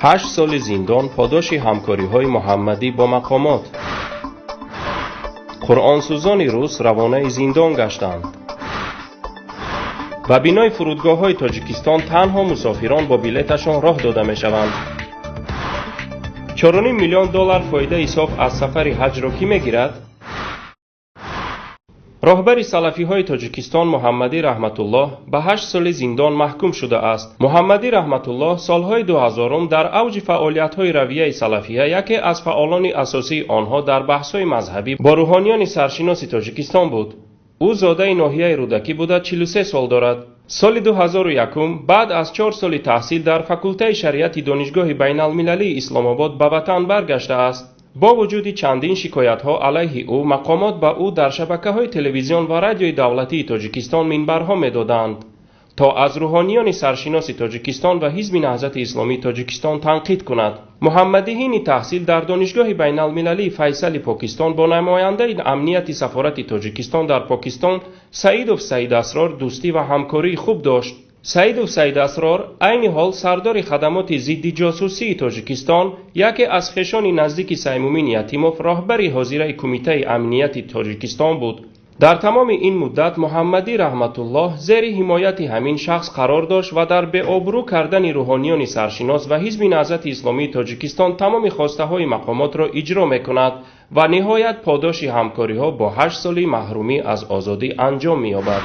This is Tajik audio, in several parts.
8 соли зиндон подоши ҳамкориҳои Муҳаммадӣ бо мақомот. Қуръонсӯзони рус равонаи зиндон гаштанд. Ба бинои фурудгоҳҳои Тоҷикистон танҳо мусофирон бо билеташон роҳ дода мешаванд. 4,5 миллион доллар фоидаи соф аз сафари ҳаҷро кӣ мегирад? Роҳбари салафиҳои Тоҷикистон Муҳаммадӣ Раҳматуллоҳ ба 8 соли зиндон маҳкум шудааст. Муҳаммадӣ Раҳматуллоҳ солҳои 2000-ум дар авҷи фаъолиятҳои равияи салафия яке аз фаъолони асосии онҳо дар баҳсҳои мазҳабӣ бо рӯҳониёни саршиноси Тоҷикистон буд. Ӯ зодаи ноҳияи Рӯдакӣ буда, 43 сол дорад. Соли 2001 баъд аз 4 соли таҳсил дар факултаи шариати Донишгоҳи байналмилалии Исломобод ба ватан баргаштааст. Бо вуҷуди чандин шикоятҳо алайҳи ӯ, мақомот ба ӯ дар шабакаҳои телевизион ва радиои давлатии Тоҷикистон минбарҳо медоданд, то аз рӯҳониёни саршиноси Тоҷикистон ва Ҳизби Наҳзати Исломии Тоҷикистон танқид кунад. Муҳаммадӣ ҳини таҳсил дар Донишгоҳи байналмилалии Файсали Покистон бо намояндаи амнияти сафорати Тоҷикистон дар Покистон Саидов Саидасрор дӯстӣ ва ҳамкории хуб дошт. Саидов Саидасрор айни ҳол сардори хадамоти зидди ҷосусии Тоҷикистон, яке аз хешони наздики Саймумин Ятимов, роҳбари ҳозираи Кумитаи амнияти Тоҷикистон буд. Дар тамоми ин муддат Муҳаммадӣ Раҳматуллоҳ зери ҳимояти ҳамин шахс қарор дошт ва дар беобрӯ кардани рӯҳониёни саршинос ва Ҳизби Наҳзати Исломии Тоҷикистон тамоми хостаҳои мақомотро иҷро мекунад ва ниҳоят подоши ҳамкориҳо бо 8 соли маҳрумӣ аз озодӣ анҷом меёбад.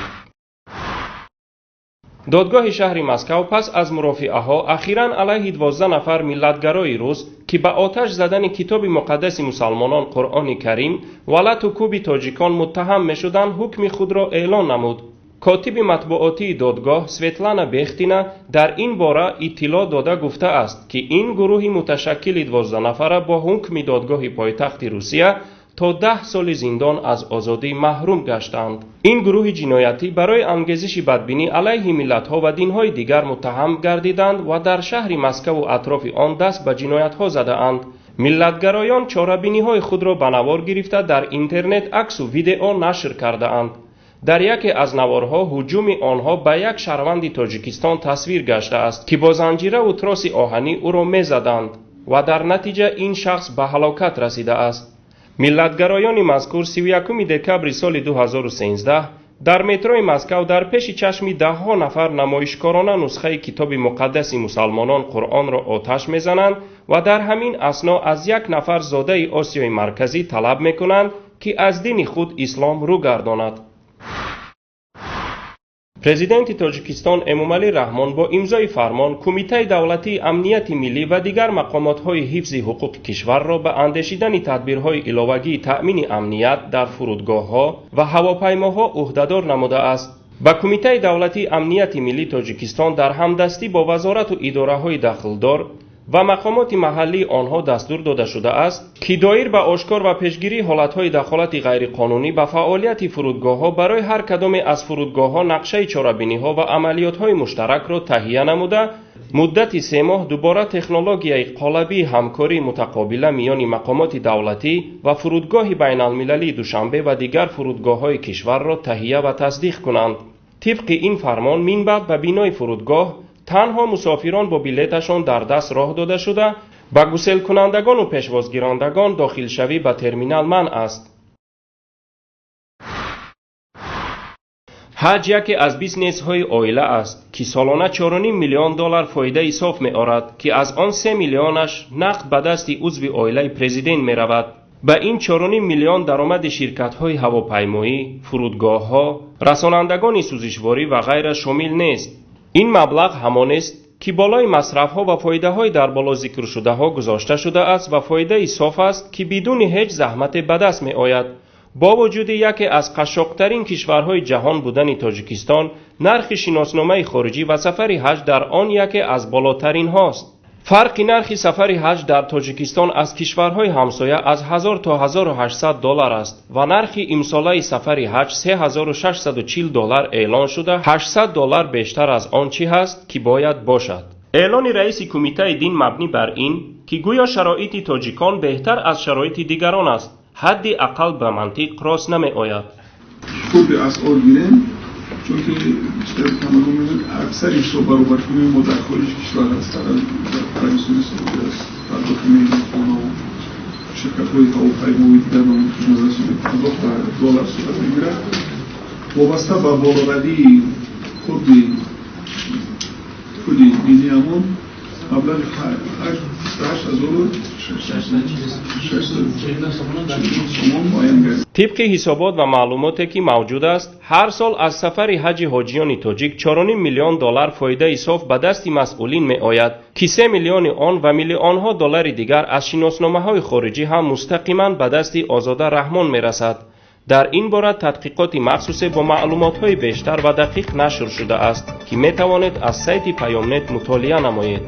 Додгоҳи шаҳри Москав пас аз мурофиаҳо ахиран алайҳи 12 нафар миллатгарои рус, ки ба оташ задани китоби муқаддаси мусалмонон Қуръони Карим ва лату кӯби тоҷикон муттаҳам мешуданд, ҳукми худро эълон намуд. Котиби матбуотии додгоҳ Светлана Бехтина дар ин бора иттилоъ дода гуфтааст, ки ин гурӯҳи муташаккили 12 нафара бо ҳукми додгоҳи пойтахти Русия то 10 соли зиндон аз озодӣ маҳрум гаштанд. Ин гурӯҳи ҷиноятӣ барои ангезиши бадбинӣ алайҳи миллатҳо ва динҳои дигар муттаҳам гардиданд ва дар шаҳри Москаву атрофи он даст ба ҷиноятҳо задаанд. Миллатгароён чорабиниҳои худро ба навор гирифта, дар интернет аксу видео нашр кардаанд. Дар яке аз наворҳо ҳуҷуми онҳо ба як шаҳрванди Тоҷикистон тасвир гаштааст, ки бо занҷираву троси оҳанӣ ӯро мезаданд ва дар натиҷа ин шахс ба ҳалокат расидааст. Миллатгароёни мазкур 31 декабри соли 2013 дар метрои Москав дар пеши чашми даҳҳо нафар намоишкорона нусхаи китоби муқаддаси мусалмонон Қуръонро оташ мезананд ва дар ҳамин асно аз як нафар зодаи Осиёи Марказӣ талаб мекунанд, ки аз дини худ ислом рӯ гардонад. Президенти Тоҷикистон Эмомалӣ Раҳмон бо имзои фармон Кумитаи давлатии амнияти миллӣ ва дигар мақомотҳои ҳифзи ҳуқуқи кишварро ба андешидани тадбирҳои иловагии таъмини амният дар фурудгоҳҳо ва ҳавопаймоҳо ӯҳдадор намудааст. Ба Кумитаи давлатии амнияти миллии Тоҷикистон дар ҳамдастӣ бо вазорату идораҳои дахлдор ва мақомоти маҳаллии онҳо дастур дода шудааст, ки доир ба ошкор ва пешгирии ҳолатҳои дахолати ғайриқонунӣ ба фаъолияти фурудгоҳҳо барои ҳар кадоме аз фурудгоҳҳо нақшаи чорабиниҳо ва амалиётҳои муштаракро таҳия намуда, муддати 3 моҳ дубора технологияи қолабии ҳамкории мутақобила миёни мақомоти давлатӣ ва фурудгоҳи байналмилалии Душанбе ва дигар фурудгоҳҳои кишварро таҳия ва тасдиқ кунанд. Тибқи ин фармон, минбаъд ба бинои фурудгоҳ танҳо мусофирон бо билеташон дар даст роҳ дода шуда, ба гуселкунандагону пешвозгирандагон дохилшавӣ ба терминал манъ аст. Ҳаҷ яке аз бизнесҳои оила аст, ки солона 4,5 миллион доллар фоидаи соф меорад, ки аз он 3 миллионаш нақд ба дасти узви оилаи президент меравад. Ба ин 4,5 миллион даромади ширкатҳои ҳавопаймоӣ, фурудгоҳҳо, расонандагони сӯзишворӣ ва ғайра шомил нест. Ин маблағ ҳамонест, ки болои масрафҳо ва фоидаҳои дар боло зикршудаҳо гузошта шудааст ва фоидаи соф аст, ки бидуни ҳеҷ заҳмате ба даст меояд. Бо вуҷуди яке аз қашшоқтарин кишварҳои ҷаҳон будани Тоҷикистон, нархи шиносномаи хориҷӣ ва сафари ҳаҷ дар он яке аз болотаринҳост. Фарқи нархи сафари ҳаҷ дар Тоҷикистон аз кишварҳои ҳамсоя аз 1000 то 1800 доллар аст ва нархи имсолаи сафари ҳаҷ 3640 доллар эълон шуда, 800 доллар бештар аз он чӣ ҳаст, ки бояд бошад. Эълони раиси Кумитаи дин мабнӣ бар ин, ки гӯё шароити тоҷикон беҳтар аз шароити дигарон аст, ҳадди ақал ба мантиқ рост намеояд. Хуби асъор гирем. Чунки ҳамагон медонед, аксари ҳисоб баробаркунии мо дар хориҷи кишвар аст, дар Арабистони Саудӣ аст, пардохти меҳмонхонаву ширкатҳои ҳавопаймои дигар хизматрасонӣ пардохт ба доллар сурат мегирад. Вобаста ба болоравии курби пули миллиамон маблағи ҳаҷ 28649 сомон муайян гардид. Тибқи ҳисобот ва маълумоте ки мавҷуд аст, ҳар сол аз сафари ҳаҷи ҳоҷиёни тоҷик 4,5 миллион доллар фоидаи соф ба дасти масъулин меояд, ки 3 миллиони он ва миллионҳо доллари дигар аз шиносномаҳои хориҷӣ ҳам мустақиман ба дасти Озода Раҳмон мерасад. Дар ин бора тадқиқоти махсусе бо маълумотҳои бештар ва дақиқ нашр шудааст, ки метавонед аз сайти Паёмнет мутолиа намоед.